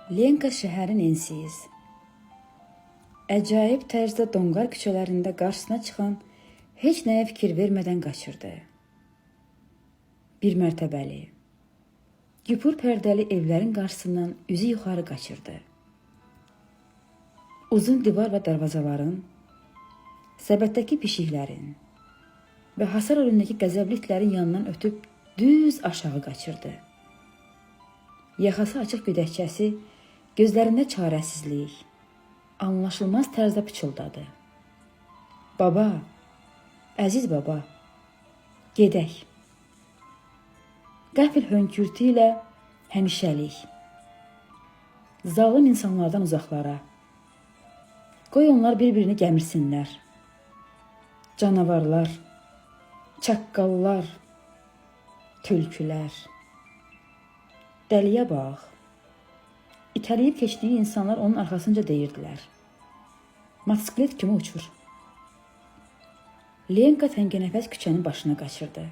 Lenka şəhərin ensiz, əcaib tərzdə donqar küçələrində qarşısına çıxan heç nəyə fikir vermədən qaçırdı. Bir mərtəbəli, güpür pərdəli evlərin qarşısından üzü yuxarı qaçırdı. Uzun divar və darvazaların, səbətdəki pişiklərin və hasar önündəki qəzəbli itlərin yanından ötüb düz aşağı qaçırdı. Yaxası açıq gödəkçəsi gözlərində çarəsizlik, anlaşılmaz tərzdə pıçıldadı. Baba, əziz baba, gedək. Qəfil hönkürtü ilə həmişəlik. Zalım insanlardan uzaqlara. Qoy onlar bir-birini gəmirsinlər. Canavarlar, çaqqallar, tülkülər. Dəliyə bax. İtələyib keçdiyi insanlar onun arxasınca deyirdilər. Motosiklet kimi uçur. Lenka təngənəfəs küçənin başına qaçırdı.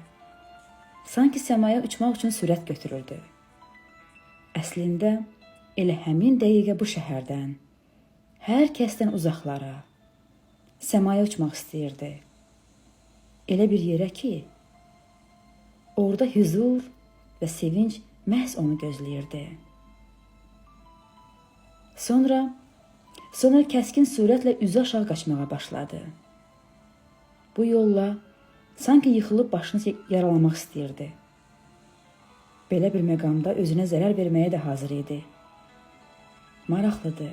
Sanki səmaya uçmaq üçün sürət götürürdü. Əslində elə həmin dəqiqə bu şəhərdən, hər kəsdən uzaqlara, səmaya uçmaq istəyirdi. Elə bir yerə ki, orada hüzur və sevinc məhz onu gözləyirdi. Sonra kəskin sürətlə üzü aşağı qaçmağa başladı. Bu yolla sanki yıxılıb başını yaralamaq istəyirdi. Belə bir məqamda özünə zərər verməyə də hazır idi. Maraqlıdır.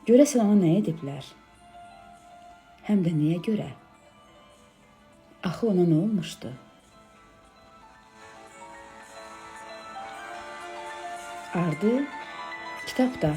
Görəsən ona nə ediblər? Həm də niyə görə? Axı ona nə olmuşdu? Ardı kitabda.